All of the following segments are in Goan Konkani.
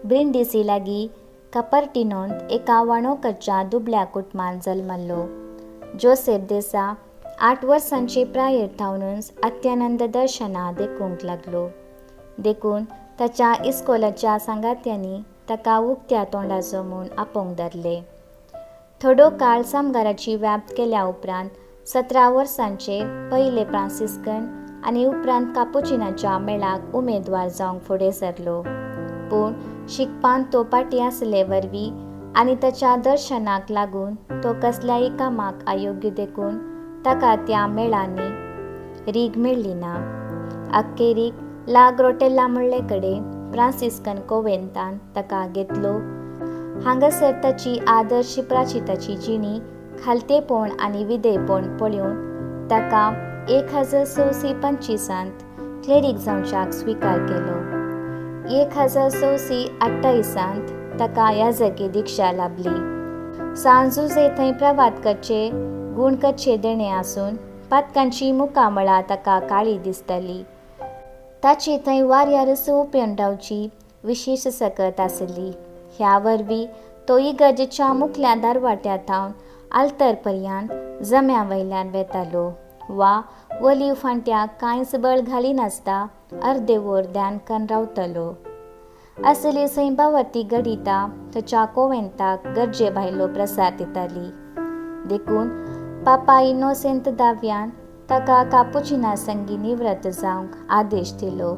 ब्रिंडिसी लागीं कापर्टिनोंत एका वाणोकच्या दुबळ्या कुटुंबांत जल्मल्लो. जोसेफ देसा 8 वर्सांचे प्रायेर थावनूच अत्यानंद दर्शनां देखूंक लागलो. देखून ताच्या इस्कोलाच्या सांगात्यांनी ताका उक्त्या तोंडाचो म्हूण आपोवंक धरले. थोडो काळ सामगाराची व्याप्त केल्या उपरांत 17 वर्सांचेर पयले फ्रांसिस्कन आनी उपरांत कापुचिनाच्या मेळाक उमेदवार जावंक फुडें सरलो. पूण शिकपांत तो फाटीं आसले वरवीं आनी ताच्या दर्शनाक लागून तो कसल्याय कामाक अयोग्य देखून ताका त्या मेळांनी रीग मेळ्ळी ना. अखेरीक ला ग्रोटेला म्हणले कडेन फ्रांसिस्कन कोवेंतान ताका घेतलो. हांगासर ताची आदर्श प्राचिताची जिणी खालतेपण आनी विधेयपण पळोवन ताका 1625 क्लेरीक जावच्याक स्विकार केलो. 1628 ताका याजकी दीक्षा लाभली. सान जुझे थंय प्रवात करचे गूण करचे देणे आसून पातकांची मुखामळां ताका काळी दिसताली. ताचे थंय वाऱ्यार उपेवन रावची विशेश सकत आसली. ह्या वरवीं तो इगर्जेच्या मुखल्या दारवाट्या थावन आल्तर पर्यंत जम्या वयल्यान वेतालो वा वलीव फांट्याक कांयच बळ घालिनासता अर्दे वर ध्यान करून रावतालो. असली सैंबावती घडिता ताच्या कोवेंताक गरजे भायलो प्रसार दिताली. देखून पापा इनोसेंत दाव्यान ताका कापुचिना संगी निवृत्त जावंक आदेश दिलो.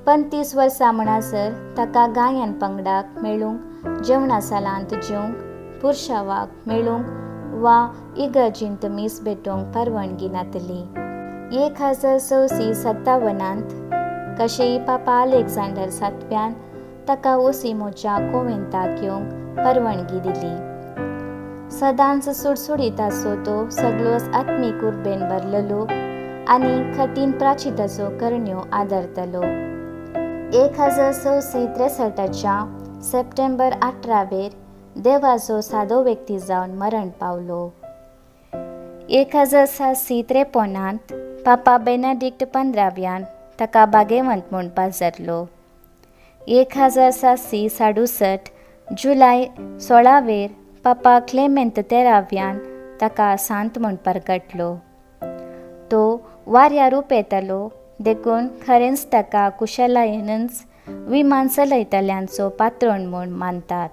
35 वर्सां म्हणसर ताका गायन पंगडाक मेळूंक, जेवणा सालांत जेवंक, पुरशावाक मेळूंक वा इगर्जींत मीस भेटोवंक परवानगी नातली. 1657 कशेय पापा अलेक्झांडर सातव्यान ताका ओसिमोच्या कोवेंताक येवंक परवानगी दिली. सदांच सुडसुडीत आसो तो सगळोच आत्मीक उर्बेन भरलेलो आनी कठीण प्राचिताचो करण्यो आदरतालो. 1663 सप्टेंबर 18 देवाचो सादो व्यक्ती जावन मरण पावलो. 1753 पापा बेनेडिक्ट 15व्यान ताका भागेवंत म्हूण पाजारलो. 1767 जुलय 16 पापा क्लेमेंत 13व्यान ताका सांत म्हूण परगटलो. तो वाऱ्यार उपेतालो देखून खरेंच ताका कुशलायेनच विमान चलयतल्यांचो पात्रोण म्हूण मानतात.